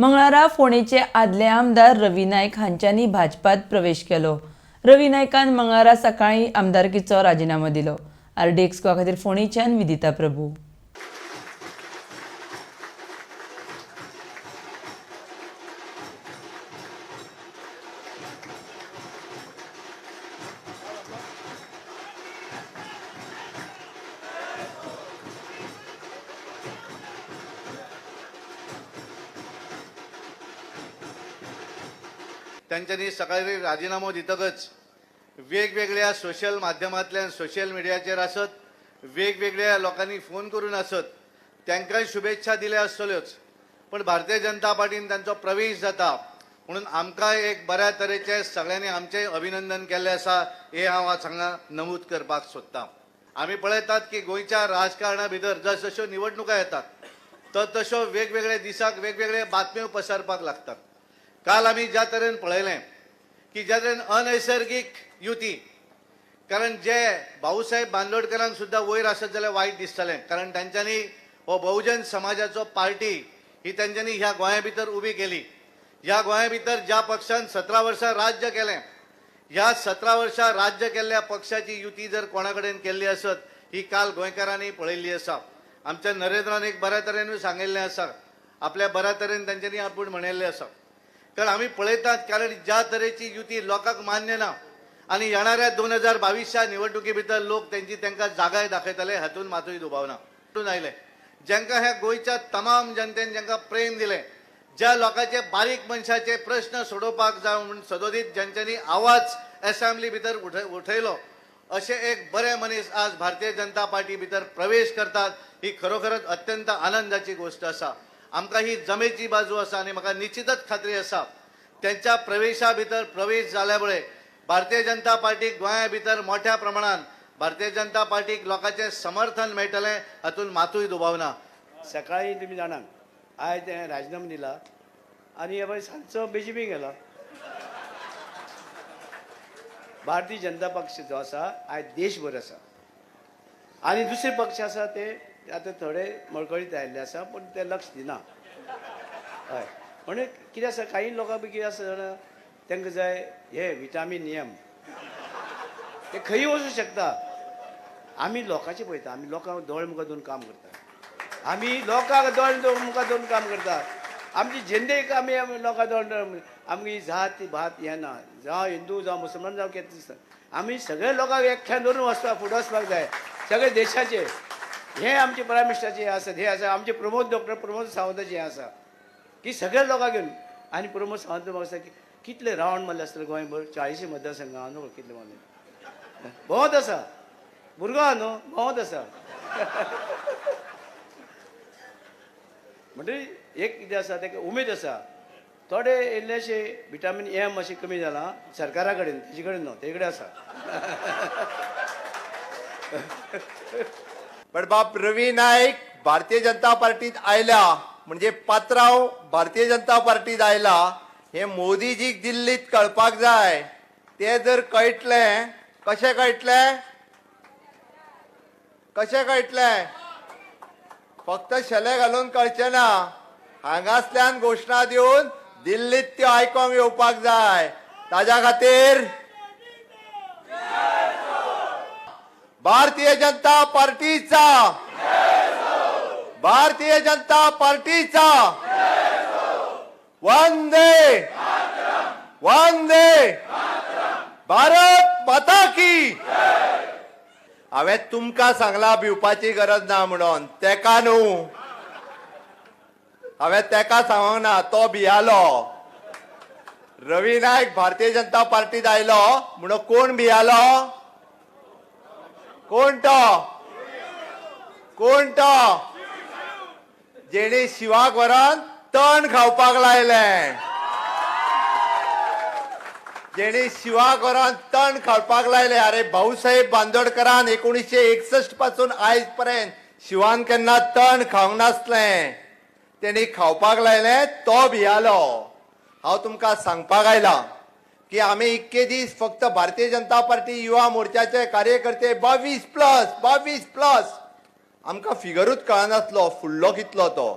मंगळारा फोंडेचे आदले आमदार रवी नायक हांच्यांनी भाजपात प्रवेश केलो. रवी नायकान मंगळारा सकाळी आमदारकीचो राजिनामो दिलो. आरडीएक्स गोवा खातीर फोंडेच्यान विदिता प्रभू. तांच्यांनी सकाळी राजिनामो दितकच वेगवेगळ्या सोशल माध्यमांतल्यान, सोशल मिडियाचेर आसत, वेगवेगळ्या लोकांनी फोन करून आसत, तांकांय शुभेच्छा दिल्या आसतल्योच. पण भारतीय जनता पार्टीन तांचो प्रवेश जाता म्हणून आमकांय एक बऱ्या तरेचें सगळ्यांनी आमचें अभिनंदन केल्लें आसा, हें हांव आज हांगा नमूद करपाक सोदतां. आमी पळयतात की गोंयच्या राजकारणा भितर जसजश्यो निवडणुका येतात तसतश्यो वेगवेगळ्या दिसाक वेगवेगळे बातम्यो पसरपाक लागतात. काल आमी ज्या तरेन पळयलें की ज्या तरेन अनैसर्गीक युती, कारण जे भाऊसाहेब बांदोडकरांक सुद्दां वयर आसत जाल्यार वायट दिसतलें, कारण तांच्यांनी हो बहुजन समाजाचो पार्टी ही तांच्यांनी ह्या गोंया भितर उबी केली. ह्या गोंया भितर ज्या पक्षान 17 वर्सां राज्य केलें, ह्या 17 वर्सां राज्य केल्ल्या पक्षाची युती जर कोणा कडेन केल्ली आसत ही काल गोंयकारांनी पळयल्ली आसा. आमच्या नरेंद्रान एक बऱ्या तरेनूय सांगिल्लें आसा, आपल्या बऱ्या तरेन तांच्यांनी आपूण म्हणिल्लें आसा. कारण आमी पळयतात, कारण ज्या तरेची युती लोकांक मान्य ना आनी येणाऱ्या 2022च्या निवडणुकी भितर लोक तेंची तांकां जागाय दाखयतले हातून मातूय दुबाव ना. आयले जांकां ह्या गोंयच्या तमाम जनतेन जांकां प्रेम दिलें, ज्या लोकांचे बारीक मनशाचे प्रश्न सोडोवपाक जाय म्हूण सदोदीत ज्यांच्यांनी आवाज एसेंब्ली भितर उठयलो, असे एक बरे मनीस आज भारतीय जनता पार्टी भितर प्रवेश करतात ही खरोखरच अत्यंत आनंदाची गोष्ट आसा. आमकां ही जमेची बाजू आसा आनी म्हाका निश्चितच खात्री आसा त्यांच्या प्रवेशा भितर प्रवेश जाल्यामुळे भारतीय जनता पार्टीक गोंया भितर मोठ्या प्रमाणान भारतीय जनता पार्टीक लोकांचें समर्थन मेळटलें हातूंत मातूय दुबाव ना. सकाळी तुमी जाणात आयज तें राजिनामो दिला आनी हे पळय सांजचो बीजेपी गेला. भारतीय जनता पक्ष जो आसा आयज देशभर आसा आनी दुसरे पक्ष आसा ते आतां थोडे मळकळीत आयिल्ले आसा, पूण ते लक्ष दिना. हय, म्हणून कितें आसा, काही लोकांक बी कितें आसा जाणा, तांकां जाय हे विटामीन एम, ते खंय वचूं शकता. आमी लोकांचें पळयता, आमी लोकांक दोळे मुखार दवरून काम करता, आमी लोकांक दोळे मुखार दवरून काम करता. आमची जिंदेक आमी लोकांक दोळे दवरून, आमची जात भात हें ना, जावं हिंदू जावं मुसलमान जावं कितें दिसता, आमी सगळे लोकांक एकठांय धरून वचपाक फुडें वचपाक जाय सगळे देशाचे. हें आमचे प्रायम मिनिस्टराचें हें आसा, हें आसा आमचे प्रमोद, डॉक्टर प्रमोद सावंताचें हें आसा की सगळे लोकांक घेवन. आनी प्रमोद सावंत म्हाका दिसता की कितले रावंड मारले आसतले गोंयभर, 40 मतदारसंघां हांव न्हू कितले मारले, भोंवत आसा भुरगो आहा न्हू, भोंवत आसा. म्हणटकीर एक कितें आसा ताका उमेद आसा. थोडे इल्लेशे विटामीन एम अशें कमी जालां सरकारा कडेन, तेजे कडेन न्हू, तेजे कडेन आसा. पण बाब रवी नायक भारतीय जनता पार्टीत आयला म्हणजे पात्रांव भारतीय जनता पार्टीत आयला हे मोदीजीक दिल्लीत कळपाक जाय. ते जर कळटलें, कशें कळटलें, कशें कळटलें? फक्त शेले घालून कळचें ना, हांगासल्यान घोशणा दिवन दिल्लीत त्यो आयकोंक येवपाक जाय. ताज्या खातीर भारतीय जनता पार्टीचा, भारतीय जनता पार्टीचा वंदे वंदे भारत माता की. हांवें तुमकां सांगलां भिवपाची गरज ना म्हणून, तेका न्हू, हांवें तेका सांगूंक ना, तो भियालो. रवी नायक भारतीय जनता पार्टीत आयलो म्हणून कोण भियालो? कोण तो? कोण तो? जेणे शिवाक व्हरून तण खावपाक लायलें, जेणे शिवाक व्हरून तण खावपाक लायलें. अरे भाऊसाहेब बांदोडकरान 1961 पासून आयज पर्यंत शिवान केन्ना तण खावंक नासलें, तेणी खावपाक लायलें, तो भियालो. हांव तुमकां सांगपाक आयलां की आमी इतके दीस फक्त भारतीय जनता पार्टी युवा मोर्चाचे कार्यकर्ते 22 प्लस 22 प्लस, आमकां फिगरूच कळनासलो फुडलो कितलो तो.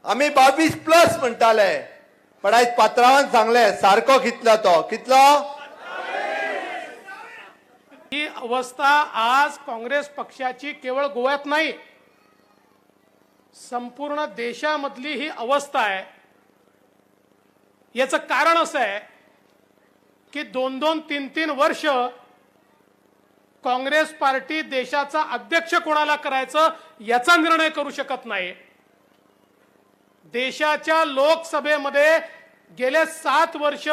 आमी 22 प्लस म्हणटाले, पण आयज पात्रावान सांगले सारको कितलो तो कितलो. ही अवस्था आज काँग्रेस पक्षाची केवळ गोव्यात नाही, संपूर्ण देशामधली ही अवस्था आहे. याचं कारण असं आहे की 2-2, 3-3 वर्ष काँग्रेस पार्टी देशाचा अध्यक्ष कोणाला करायचं याचा निर्णय करू शकत नाही. देशाच्या लोकसभेमध्ये गेले 7 वर्ष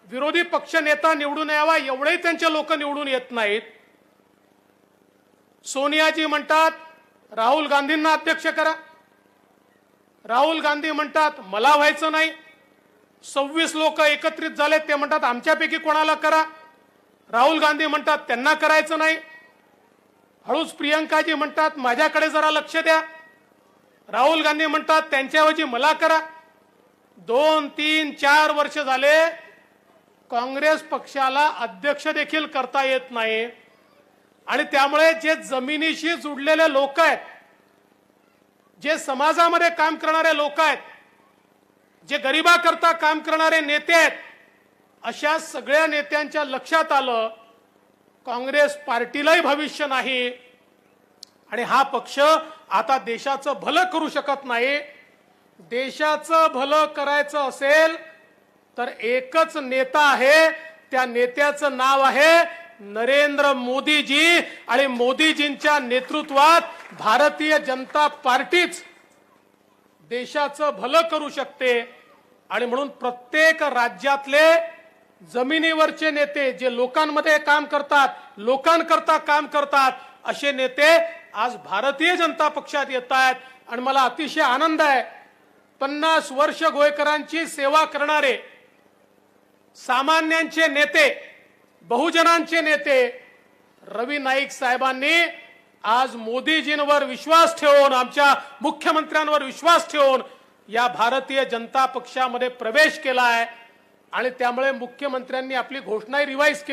विरोधी पक्षनेता निवडून यावा एवढेही त्यांचे लोक निवडून येत नाहीत. सोनियाजी म्हणतात राहुल गांधींना अध्यक्ष करा, राहुल गांधी म्हणतात मला व्हायचं नाही. 26 लोक एकत्रित झाले, ते म्हणतात आमच्यापैकी कोणाला करा, राहुल गांधी म्हणतात त्यांना करायचं नाही. हळूच प्रियंकाजी म्हणतात माझ्याकडे जरा लक्ष द्या, राहुल गांधी म्हणतात त्यांच्याऐवजी मला करा. 2, 3, 4 वर्ष झाले काँग्रेस पक्षाला अध्यक्ष देखील करता येत नाही. आणि त्यामुळे जे जमिनीशी जुडलेले लोक आहेत, जे समाजामध्ये काम करणारे लोक आहेत, जे गरिबाकरता काम करणारे नेते आहेत, अशा सगळ्या नेत्यांच्या लक्षात आलं काँग्रेस पार्टीलाही भविष्य नाही आणि हा पक्ष आता देशाचं भलं करू शकत नाही. देशाचं भलं करायचं असेल तर एकच नेता आहे, त्या नेत्याचं नाव आहे नरेंद्र मोदीजी. आणि मोदीजींच्या नेतृत्वात भारतीय जनता पार्टीच देशाचं भलं करू शकते. आणि म्हणून प्रत्येक राज्यातले जमिनीवरचे नेते जे लोकांमध्ये काम करतात, लोकांकरता काम करतात, असे नेते आज भारतीय जनता पक्षात येत आहेत. आणि मला अतिशय आनंद आहे, 50 वर्ष गोयकरांची सेवा करणारे सामान्यांचे नेते, बहुजनांचे नेते रवी नाईक साहेबांनी आज मोदीजींवर विश्वास ठेवून, आमच्या मुख्यमंत्र्यांवर विश्वास ठेवून या भारतीय जनता पक्षामध्ये प्रवेश केला आहे. आणि त्यामुळे मुख्यमंत्र्यांनी आपली घोषणाही रिवाईज केली.